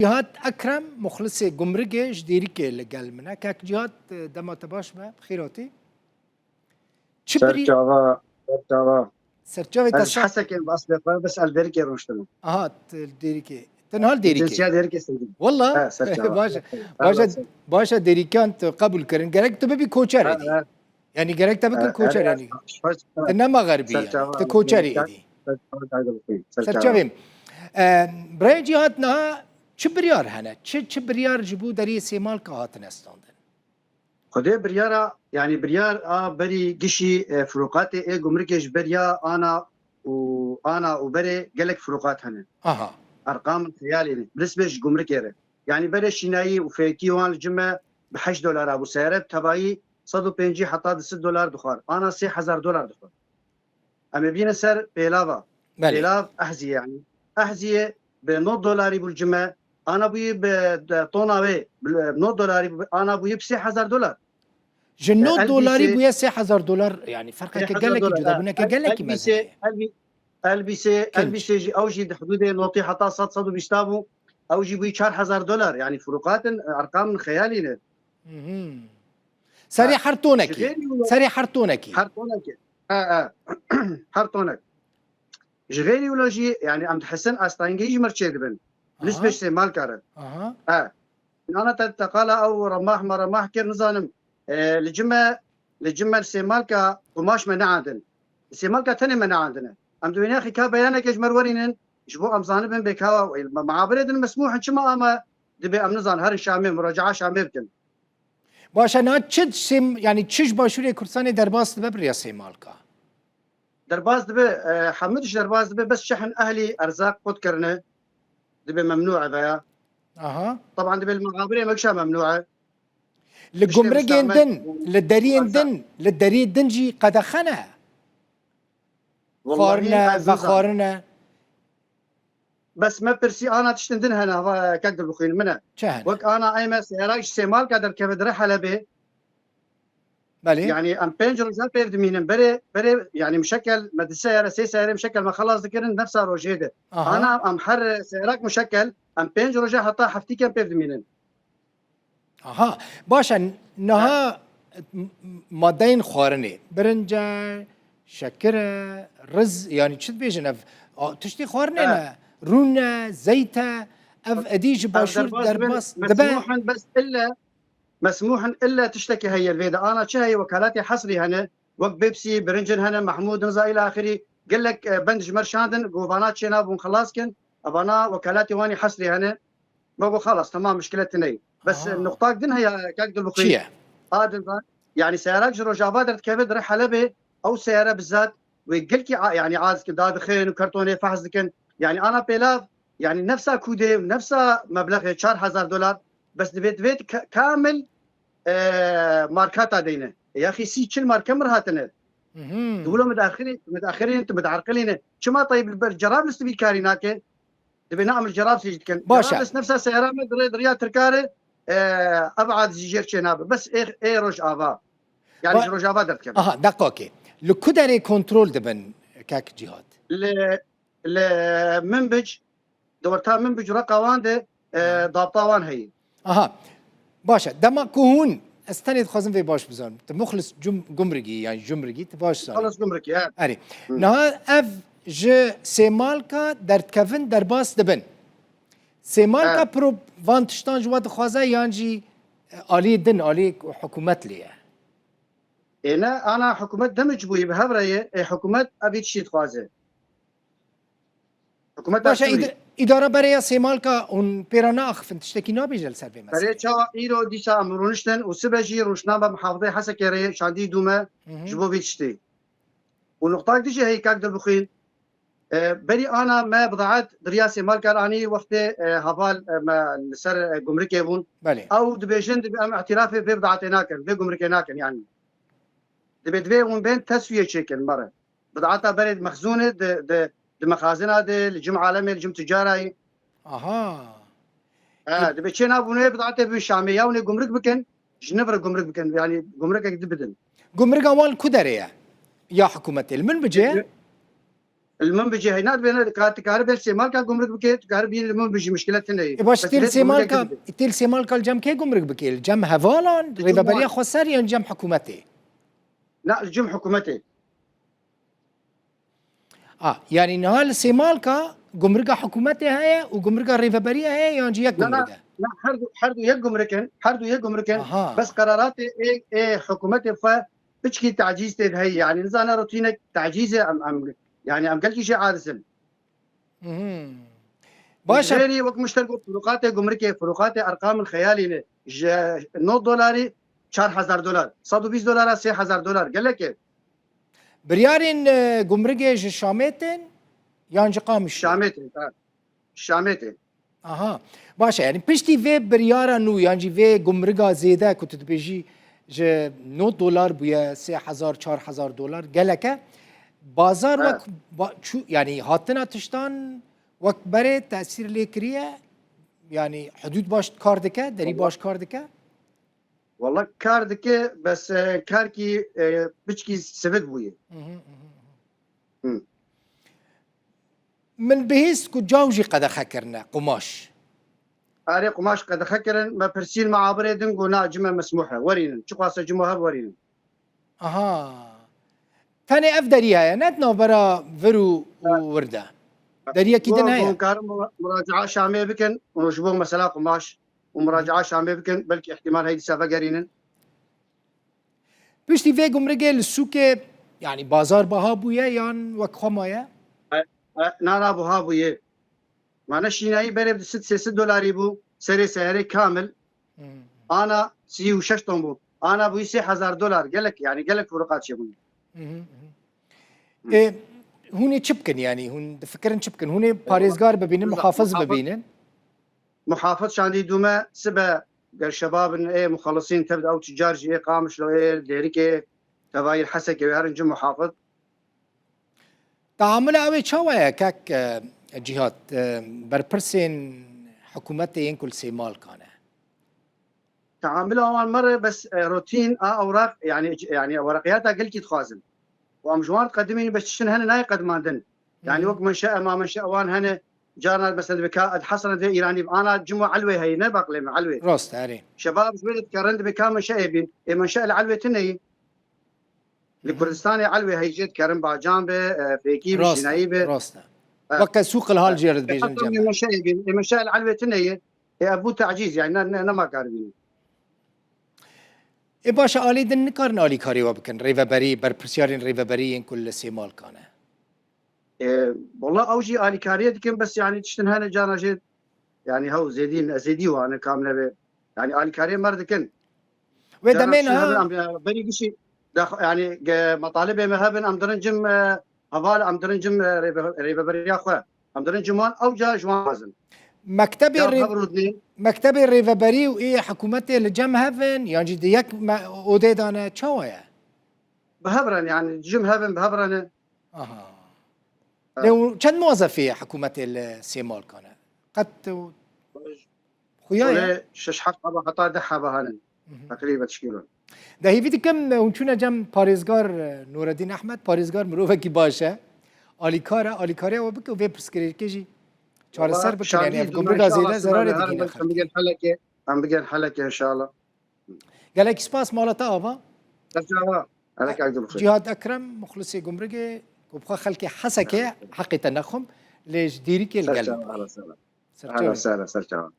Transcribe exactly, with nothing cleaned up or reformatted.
Cihat Ekrem, muxlisê Gumrigê ji Dêrikê li gel min e. Kek Cihat, dema te baş be, bi xêr hatî. Çi birî- Serçava, serçava. Serçavê te Ez ji sa- Hesekê, bi eslê xwe, bes ez li Dêrikê rûniştim. Aha, tu li Dêrikê. Tu niha li Dêrikê. Cinsiya Dêrikê seçtim. Walla? He, serçava. Baş e. Sağ Baş e, olasın. Baş e, Dêrikan tu qebûl kirin. Gerek tu bibî koçer He, êdî. he. Yani gerek te bikin He, koçer he, yani. Baş, baş, Tu ne mexerbî yani. Serçava, Tu koçerî Dêrika, êdî. serçava, serçava. Serçavê. E, Birayê Cihat, niha çi biryar hene? Çi, çi biryar ji bo deriyê Sêmalka hatine standin? Xwedê biryara, yani biryar a berî gişî, e, firoqatê ê gumrikê ji beriya ana û ana û berê gelek firoqat hene. Aha. Erqam xeyalê ne. Bi nisbê ji gumrikê re. Yani berê şînayî û fêkî wan li cime bi heşt dolara bû. Seyare bi tevayî sed û pêncî heta du sed dolar dixwar. Ana sê hezar dolar dixwar. Em ê bînin ser pêlava. Belê. Pêlav ehziyê yani. Ehziyê bi nod dolarî bû li cime. Ana bûyî bi de-, tona wê, bi nod dolarî bû, ana bûyî bi sê hezar dolar. Ji E, nod dolarî elbîsê bûye sê hezar dolar, yani ferqeke sê hezar gelekî dolar, cuda, ha. bûneke El-, gelekî elbîsê, mezin e. elbî-, elbîsê, Kinc. elbîsê jî, ew jî di hudûdê notî heta sed, sed û bîst bû. Ew jî bûyî çar hezar dolar. Yani furuqatin, e, erqam xeyalî ne. Mhm. Serê Ha. her tonekî. Ji xêrî û Serê her tonekî. Her tonekî. Ha, ha. Her tonek. Ji xêrî wilo jî, yani em dihisin astengî ji mir çêdibin. Aha. Nisbê ji Sêmalka re. Aha. Ha. Nana te teqala ew remah me remah kir, nizanim. E, li cime, li cime li Sêmalka qumaş me neandin. Li Sêmalka tenê me neandine. Em di wêneyê xîka beyaneke ji me re werînin, ji bo em zanibin bê kawa, me-, meabirê din mesmûh in, çima ama dibe em nizan herin Şamê, muraca'a Şamê bikin. Baş e, na çi sêm-, yani çi ji Başûrê Kurdistanê derbas dibe bi rêya Sêmalka? Derbas dibe, e, hemû tişt derbas dibe, bes şehn ehlî erzaq qut kirine, dibe memnû eveya. Aha. Taban dibe li mexabirê mekşa memnû e. Li Tiştê gumrigên mustahmel din, û li deriyên erzaq. din, li deriyê din jî qedexe ne? Wallahî Xwarine, ez nizam. vexwarine. Bes me pirsî ana tiştin din hene, hava kek dibixwîn min e. Çi hene? Wek ana ey me seyara ji Sêmalka derkeve dire Helebê. Belê. Yani em pênc roja pêv dimînin. Berê, berê, yani muşekel me di seyara, sê seyarê muşekel me xelas dikirin nefsa rojê de. Aha. Ana em her seyarak muşekel, em pênc roja heta heftîken pêv dimînin. Aha. Baş e, niha Ha. m-, m-, madeyên xwarinê, birinc e, şekir e, riz, yani çi dibêjin ev? A, tiştê xwarinê Ha. ne? Rûn e, zeyt e, ev Ev, edî ji ev Başûr derbas dibe, derbas dibe. Mesmûh in bes ille, mesmûh in ille tiştekî heye li vê de. Ana çi heye, wekalatê hesrî hene, wek Bepsî, birincin hene, Mehmûd, niza îla axirî, gelek, e, bend ji me re şandin, ku vana çênabûn xelas kin, evana wekalatê wanî hesrî hene. Me got, "Xelas, temam, mişkile tune ye." Bes, Ha. nuqtak din heye, kak Dilbixwîn. Çi ye? A din zan, yani seyarak ji Rojava derdikeve dire Helebê, ew seyare bizat wê gelkî a-, yani az dikin, dadixin û kartonê fehs dikin. Yani ana pêlav, yani nefsa kûdê û nefsa meblexê çar hezar dolar, bes divê, divê ka-, kamil, e, markata deyne. Yaxî sî çil marke mir hatine. Mhm. Tu wilo midaxirî, midaxirî, tu midaxirî ne. Çima Tayyip li ber Cerablus tu bîkarî nake? Dibê ne em li Cerablus jî dikin. Baş e. Cerablus nefsa seyara me dirê diriya Tirkare, e, ev ad jî jêr çênabe. Bes ê, ê Rojava. Yani Ba-, ji Rojava derdikeve. Aha, deqakê. Li ku derê kontrol dibin kek Cihat? Li, li Minbic, di orta Minbic û Reqa wan de, e, Ha. dabta wan heye. Aha. Baş e. Dema ku hûn, ez tenê dixwazim vê baş bizanim. Tu muxlis cum-, gumrigî, yani cumrigî, tu baş zanî. Muxlis gumrikî, he. Erê. Hı. Niha ev ji Sêmalka derdikevin derbas dibin. Sêmalka He. pro-, van tiştan ji we dixwaze yan jî, e, aliyê din, aliyê hikûmet lê ye? Ê ne, ana hikûmet demê çi bûyî bi hev re ye, ê hikûmet evî tiştî dixwaze. Hikûmeta Baş e, Sûrî. îd-, îdara berê ya Sêmalka hûn pê re naaxifin, tiştekî nabêje li ser vê meseleyê? Berê çawa îro dîsa em rûniştin û sibe jî rûniştname muhafizê Hesekê re şandî dû me Hı hı. ji bo vî tiştî. Û nuqtak dijî heyî kak Dilbixwîn, e, berî ana me bidaet di riya Sêmalka re anî wextê, e, heval, e, me li ser, e, gumrikê bûn. Belê. Ew dibêjin, dibê em îtirafê vê bidaetê nakin, vê gumrikê nakin yani. Dibê divê hûn bên teswiyê çêkin me re. Bidata berê di mexzûnê, di, di, di mexazina de, li cim alemê, li cim ticara yî. Aha. He, E- dibê çê nabûnê bidatê bi Şamê ya hûnê gumrik bikin, ji niv re gumrik bikin, yani gumrikek di bidin. Gumrika wan li ku derê ye? Ya hikûmetê li Minbicê ye? Li, Li Minbicê heyna dibêne, ka tu kari bêl Sêmalka gumruk bike, tu kari bîn li Minbicê, muşkile tine ye. E baş, Bes têl dibêt gumrukek Sêmalka, bidibê. Têl Sêmalka li cem kê gumruk bike? Li cem hevalan, Li cem rêveberiya heval. Xweser yan cem hikûmetê? Na, li cem hikûmetê. A, yani niha li Sêmalka gumruka hikûmetê heye û gumruka rêveberiya heye yan jî yek Na, na, gumruk e? Na, her du, her du yek gumruk in, her du yek gumruk in. Aha. Bes qeraratê ê, ê hikûmetê xwe piçkî tacîz tê de heye. Yani nizane rutînek tacîz e em, em, yani em gelkî jê aciz in. Mhm. Baş e. Ji vêrî wek min ji te got, furuqatê gumrikê, furuqatê erqamên xeyalî ne. Ji nod dolarî çar hezar dolar, sed û bîst dolara sê hezar dolar. Gelek e. Biryarên, e, gumrikê ji Şamê tên yan ji Qamişlo? Şamê tên, ha. Şamê tên. Aha. Baş e, yani piştî vê biryara nû yan jî vê gumrika zêde ku tu dibêjî ji nod dolar bûye sê hezar, çar hezar dolar, gelek e. Bazar Ha. wek ba-, çû, yani hatina tiştan wek berê tesîr lê kiriye, yani hudûd baş kar dike, derî Wala- baş kar dike? Wala kar dike, bes, e, karkî, e, piçkî sivik bûye. Hı hı, hı hı, hı. Hı. Min bihîst ku caw jî qedexe kirine, qumaş. Erê, qumaş qedexe kirin, me pirsîn meabirê din, got, na, cime mesmûh e, werînin. Çiqas e cimo hev, werînin. Aha. Tenê ev derî heye, ne di navbera vir û, û Ha. wir de. Ha. Deriyekî din Got, heye. Got, karin mura-, muracaa Şamê bikin, û ji bo mesela qumaş û Hı hı. muracaa Şamê bikin, belkî ihtimal heye dîsa vegerînin. Piştî vê gumrikê li sûkê, yani bazar biha bûye yan wek xwe maye? E, e, na, na, biha bûye. Mane şînayî berê bi sed sê sed dolarî bû, serê seyarê kamil. Hmm. Ana sî û şeş ton bû. Ana bûyî sê hezar dolar. Gelek, yani gelek furuqa çêbûn. Hı hı, hı hı. Hı. E, hûn ê çi bikin yani? Hûn difikirin çi bikin? Hûn ê E, parêzgar bibînin, muhafiz, muhafiz bibînin? Muhafız şandî dûme sibe ger şebabin ê muxellisîn tev de ew çi car jî ê Qamişlo ê Dêrikê tevayî Hesekê wê herin cim muhafız. Teamula ew ê çawa ye kek, e, Cîhat, e, berpirsên hikûmetê yên ku li Sêmalkan e? Teamula wan me re bes, e, rotîn a ewraq, yani, yani wereqiyata gelkî dixwazin. Û em ji wan diqedimîn bes tiştin hene nayê qedimandin. Yani Hı hı. wek menşe, ema menşe wan hene, carna mesela dibê ka Ed Hesen dê Îranî bi. Ana cimo Elwê heye, ne baqlê me Elwê. Rast, erê. Şebab ji wê dikerin dibê ka menşeê bîn. Ê menşe li Elwê tune ye. Li Hı hı. Kurdistanê Elwê heye jê dikerin Bacan be, e, Fêkî be, Rast e, Şînayî be. Rast e. E, Weke sûq li hal e, jê re e, dibêjin heta cem. Ê menşeê bîn. Ê menşe li Elwê tune ye. Ê ev bû tacîz, yani ne, ne, nema kar bînin. Ê baş e, alî din nikarin alîkarî we bikin, rêveberî, berpirsiyarên rêveberî yên ku li Sêmalkan e? E, wala ew jî alîkariyê dikin, bes yani tiştin hene cana jê, yani hew zêdî, zêdî wane kam nebe. Yani alîkariyê mer dikin. Wê Cana demê tiştin niha hebin, em, e, berî gişî, dax-, yani, ge-, metalibê me hebin, em dirin cim, e, heval, em dirin cim, e, rêve-, rêveberiya xwe. Em dirin cim wan, ew ca ji wan dixwazin. Mektebê Ya rê-, hev rûdinê. Mektebê rêveberî û ê hikûmetê li cem hev in, yan jî di yek me-, odê de ne, çawa ye? Bi hev re ne, yani cim hev in, bi hev re ne. Aha. Evet. Lê û çend muwazefê hikûmetê li Sêmalkan e? Qet û xuya ye? Şolê şeş heft heba heta deh heba hene. Mhm. Teqrîben tişkîlon. De hêvî dikim, hûn çûne cem parêzgar, e, Nureddin Ahmed, parêzgar mirovekî baş e. Alîkar e, alîkariya we bike û vê pirsgirêkê jî çareser Valla bikin. Yani şandî ev dûme gumrika inşallah zêde sibe zerarê me herin digihîne em xelkê. Bigên helekê, em bigên helekê inşallah. Gelek spas, mala te ava. Ser çava. Herek Abdul Xêr. Cîhad Ekrem, muxlisê gumrikê, ku bi xwe xelkê Hesekê heqê te nexwim, lê ji Dêrikê li Ser gel çava, me bûye. Ahla sehla. Ser Ahla çavê. Sehla, ser çava.